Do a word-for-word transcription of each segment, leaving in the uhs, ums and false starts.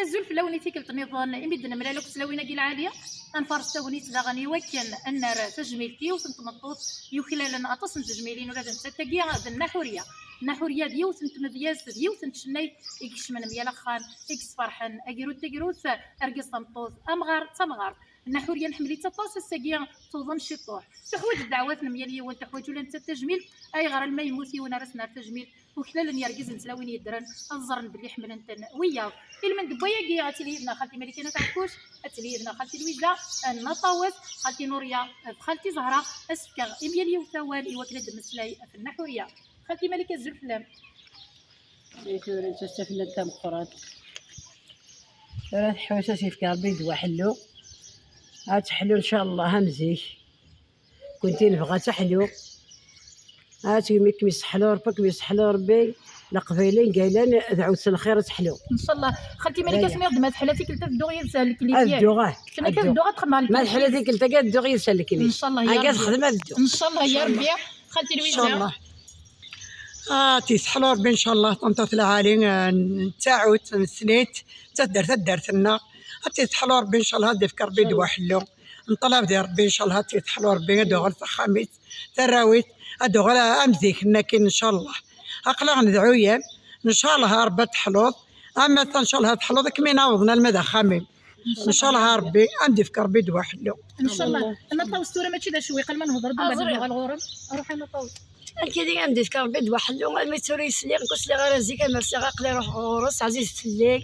Azul fell-awen i tikkelt nniḍen imi d-nemlal akk s tlawin-agi lɛali. Ad nfaṛes tagnit daɣen i wakken ad nerr tajmilt i yiwet n tmeṭṭut yuklalen aṭas n tejmilin, ula d nettat-agi d Nna Ḥuriya. Nna Ḥuriya d yiwet n tmedyazt, d yiwet n tcennayt i ikecmen mya axxam, i yesferḥen agrud tagrut, argaz tameṭṭut, amɣar d tamɣart. Nna Ḥuriya nḥemmel-itt aṭas, ass-agi tuḍen ciṭuḥ. Teḥwaǧ ddeɛwat n myal yiwen, teḥwaǧ ula nettat tajmilt. Ayɣer alma yemmut yiwen ara s-nerr tajmilt? Uklalen yergazen d tlawin yeddren ad ẓren belli ḥemmlen-ten wiyaḍ. Ilmend n wayagi ad tili yid-neɣ xalti Malika n At Ɛekkuc, ad tili yid-neɣ xalti Lwiza n Aṭawes, xalti Nuriya d xalti Zahra. Ad s-fkeɣ i myal yiwet awal i wakken ad d-temmeslay ɣef Nna Ḥuriya. Xalti Malika, azul fell-am. Ay tura nettat d taflalt tameqqrant. Tura teḥwes ad s-yefk Rebbi ddwa ḥellu. Ad teḥlu ncallah am zik. Kunti nebɣa ad teḥlu. Ad kem-yesseḥlu Rebbi, ad kem-yesseḥlu Rebbi. Leqbayel i yellan dɛut s lxir ad teḥlu. Ncallah. Xalti Malika, tenniḍ-d ma teḥla tikkelt ad dduɣ yid-s ar lekni. Ad dduɣ, ah. Tenniḍ ad dduɣ ad xedmeɣ lekni. Ma teḥla tikkelt-agi ad dduɣ yid-s ar lekni. Ncallah ya Rebbi. Ncallah ya Rebbi. Xalti Lwiza. Ncallah. Ah, ad tt-yesseḥlu Rebbi ncallah, tameṭṭut lɛali, ah, n taɛut, n snit, d taddart, taddart-nneɣ. Ad tt-yesseḥlu Rebbi ncallah, ad d-yefk Rebbi ddwa ḥellu. Nṭalab di Rebbi ncallah, ad tt-yesseḥlu Rebbi, ad d-tuɣal s axxam-is, tarrawit, ad d-tuɣal am zik-nni akkin ncallah. Aql-aɣ nedɛu-yam, ncallah a Rebbi ad teḥluḍ, ama ta ncallah ad teḥluḍ, ad kem-in-awḍen alma d axxam-im. Ncallah a Rebbi, ad m-d-yefk Rebbi ddwa ḥellu. Ncallah. Anna Ṭawes, tura mačči d acewwiq, alma nhedder-d, mbeɛd ad nuɣal ɣur-m. Aruḥ Anna Ṭawes. Akken i am-d-yefka Rebbi ddwa ḥellu, almi tura yesliɣ, nekk ur sliɣ ara zik, ama sliɣ aql-i ruḥeɣ ɣur-s, ɛzizet fell-i,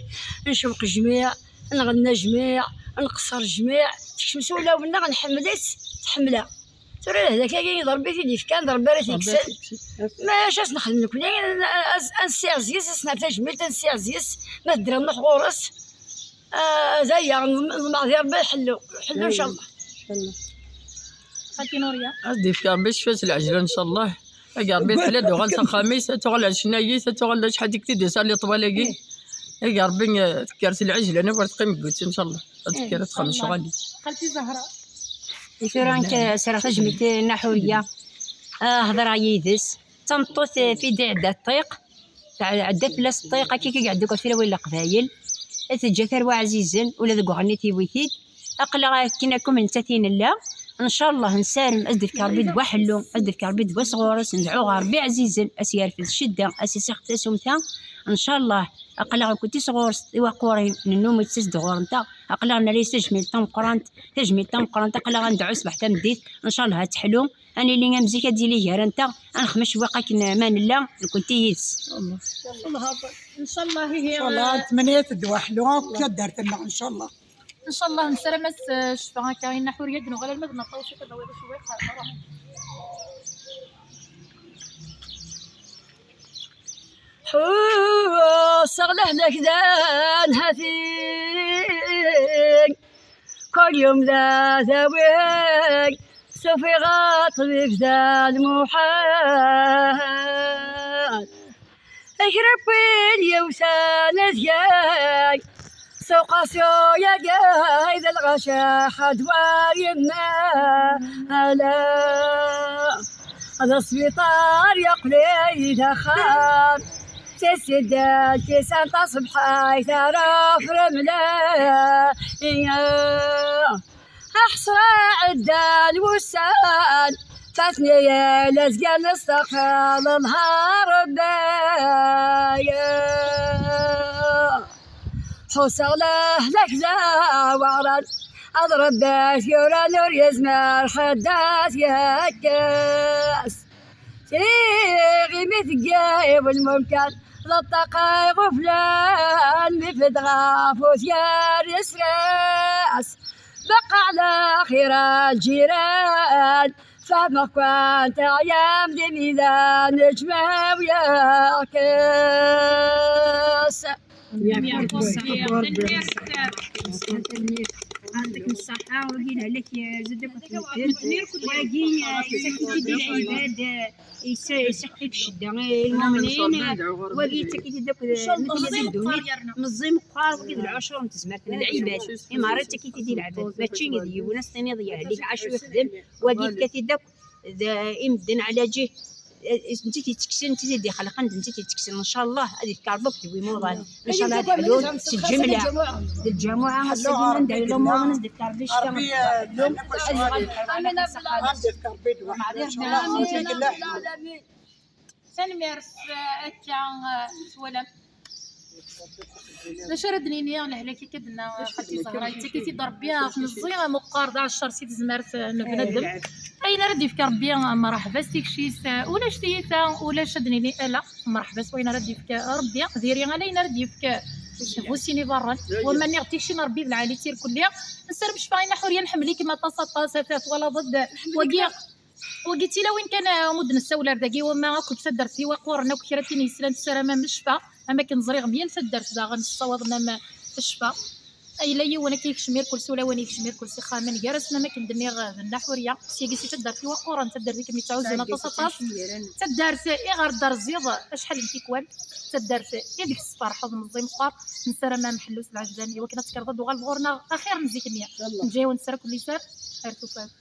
ncewweq jmiɛ, nɣenna jmiɛ, nqeṣṣer jmiɛ, tekcem s wulawen-nneɣ, nḥemmel-itt, tḥemmel-aɣ. Tura d adak-agi d Rebbi i t-id-yefkan, d Rebbi ara t-yekksen. Ma acu as nexdem nekni, ad, ad nessiɛez yes, ad s-nerr tajmilt, ad nessiɛez yes, ma tedder ad nruḥ ɣur-s. Ah, d aya, neḍmeɛ di Rebbi ḥellu, ḥellu ncallah. Xalti Nuriya. Ad d-yefk Rebbi ccfa s lɛejla ncallah. Agi Rebbi teḥla tuɣal s axxam-is, ad tuɣal ar ccna-is, ad tuɣal d acḥal i k-t-id-yusa li ṭwal-agi. Agi Rebbi, eh, tekker s lɛejla, ur teqqim deg-s ncallah. Ad tekker ad texdem ccɣel-is. Xalti Zahra. I tura nekk sriɣ tajmilt i Nna Ḥuriya. Ah, hedreɣ yid-s. D tameṭṭut, eh, fi d-iɛedda ṭṭiq. Tɛedda fell-as ṭṭiq, akka i iɛedda akk ɣef tlawin n Leqbayel. Ad teǧǧa tarwa ɛzizen, ula deg uɣenni tiwi-t-id. Aql-aɣ akken akk am nettat i nella. Ncallah, nessarem ad d-yefk Rebbi ddwa ḥellu, ad d-yefk Rebbi ddwa sɣur-s, nedɛu ɣer Rebbi ɛzizen, ad s-yerfed ccedda, ad s-isixef tasumta. Ncallah, aql-aɣ akk sɣur-s tiwaqurin, nennum-itt s ɣur-nteɣ. Aql-aɣ nerra-yas tajmilt tameqqrant, tajmilt tameqqrant, aql-aɣ ad nedɛu ṣṣbeḥ tameddit, ncallah ad teḥlu. Ad nili am zik, ad d-yili gar-anteɣ, ad nexdem acewwiq akken ma nella, nekkenti yid-s. Ncallah, ihi, ncallah, ttmenni-yas ddwa ḥellu akk taddart-nneɣ, ncallah. Ncallah, nessaram-as, eh, ccfa akka i Nna Ḥuriya, ad nuɣal alma d Nna Ṭawes, ad d-tawiḍ acewwiq, ruḥ. Ḥusseɣ lehlak d anhati. Kul yum d adawi, sufiɣ aṭbib d lmuḥal. Kra n win yewtan ad yay, s uqasi-agi d lɣaci ḥedd wa yemmala. D asbiṭar yeqqel-iyi d axxam. Tisidal kisan taṣebḥayt ara fremla. Aḥṣra ɛeddan wussan, fatni la zgan nestaqbal nhar Rebbi. Ḥusseɣ lehlak d aweɛran, ad Rebbi t-yuran ur yezmir ḥedd ad t-yekkes. Tiɣimit n yiwen mumkan, d ṭṭaqa iɣuflan, mi fed ɣef utyar yesras. Beqqa ɛla xira lǧiran, fehmeɣ-ken teɛyam d imidan, ǧmeɛ u yeɛkes. Yɛṭikum ṣṣeḥḥa, wagi lehlak zeddak. Wagi, eh, yessaki-d i lɛibad, eh, yessa-, yessaki-d ccedda, eh, i lmumnin, eh, wagi yettak-it-id akk, eh, meẓẓi meqqar, wagi d lɛucur n tezmert n lɛibad. Imara yettak-it-id i lɛibad, mačči d yiwen, ad s-tiniḍ yehlek, acu yexdem, wagi yefka-t-id akk d, eh, i medden ɛla ǧih. Nti t-yettekksen, nti t-id-ixelqen, nti t-yettekksen. Ncallah ad yefk Ṛebbi akked wi muḍan. Ncallah ad ḥlun s lǧemla. D lǧamuɛa ass-agi anda yella umuḍan ad yefk Ṛebbi ccfa. Amin. Tanemmirt, eh, akka, eh, twalam. D acu ara d-nini, lehlak akka d-tenna xalti Zahra, yettak-it-id Ṛebbi ɣef meẓẓi ameqqar, d aɛeccer si tezmert n bnadem. Ayen ara d-yefk Ṛebbi, mreḥba s tikci-s, ulac tiyita, ulac ad d-nini ala, mreḥba s wayen ara d-yefk Ṛebbi, diri ala ayen ara d-yefk bu sin iberren. Wama nniɣ tikci n Ṛebbi d lɛali d tirkelli, nessaram ccfa i Nna Ḥuriya, nḥemmel-ikem aṭas aṭas, a twalaḍ-d wagi. Wagi d tilawin kan, ah, umi d-nessawel ar dagi, wama akk deg taddart Iwaqquren, akk kra tin yeslan tessaram-am ccfa, am akken ẓriɣ myal taddart daɣen ssawaḍen-am ccfa. Yella yiwen akka yekcem irkul s ulawen, yekcem irkul s ixxamen, gar-asen am akken d-nniɣ d Nna Ḥuriya, syagi si taddart Iwaqquren, taddart i kem-yettɛuzzun aṭas aṭas. Taddart i ɣer d-terziḍ acḥal n tikwal, taddart i deg-s tferḥeḍ meẓẓi meqqar, nessaram-am ḥellu s lɛejlan, i wakken ad tekkreḍ ad d-tuɣaleḍ ɣur-neɣ axir n zik-nni. Neǧǧa-yawen ssara kul liser, ar tufat.